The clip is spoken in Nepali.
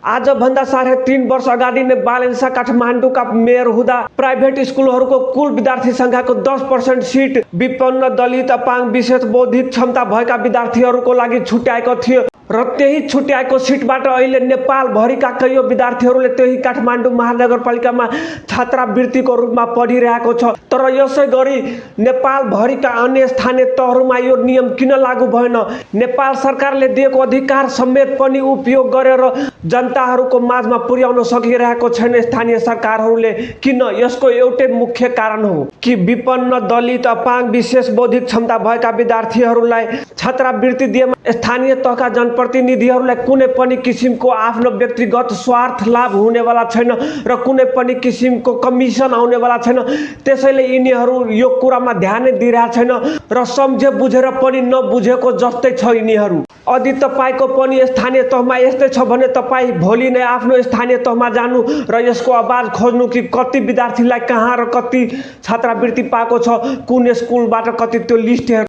आजभन्दा 3.5 वर्ष अगाडि नै बालेन्सा काठमाडौँका मेयर हुँदा प्राइभेट स्कुलहरूको कुल विद्यार्थी सङ्ख्याको 10% सिट विपन्न दलित अपाङ्ग विशेष बौद्धिक क्षमता भएका विद्यार्थीहरूको लागि छुट्याएको थियो र त्यही छुट्याएको सिटबाट अहिले नेपालभरिका कैयौँ विद्यार्थीहरूले त्यही काठमाडौँ महानगरपालिकामा छात्रवृत्तिको रूपमा पढिरहेको छ। तर यसै गरी नेपालभरिका अन्य स्थानीय तहहरूमा यो नियम किन लागू भएन? नेपाल सरकारले दिएको अधिकार समेत पनि उपयोग गरेर जनताहरूको माझमा पुर्याउन सकिरहेको छैन स्थानीय सरकारहरूले। किन? यसको एउटै मुख्य कारण हो कि विपन्न दलित अपाङ्ग विशेष बौद्धिक क्षमता भएका विद्यार्थीहरूलाई छात्रवृत्ति दिएमा स्थानीय तहका जनप्रतिनिधिहरूलाई कुनै पनि किसिमको आफ्नो व्यक्तिगत स्वार्थ लाभ हुनेवाला छैन र कुनै पनि किसिमको कमिसन आउनेवाला छैन। त्यसैले यिनीहरू यो कुरामा ध्यानै दिइरहेको छैन र सम्झे बुझेर पनि नबुझेको जस्तै छ यिनीहरू। यदि तपाईँको पनि स्थानीय तहमा यस्तै छ भने तपाईँ भोलि नै आफ्नो स्थानीय तहमा जानु र यसको आवाज खोज्नु कि कति विद्यार्थीलाई कहाँ र कति छात्रवृत्ति पाएको छ, कुन स्कुलबाट कति, त्यो लिस्ट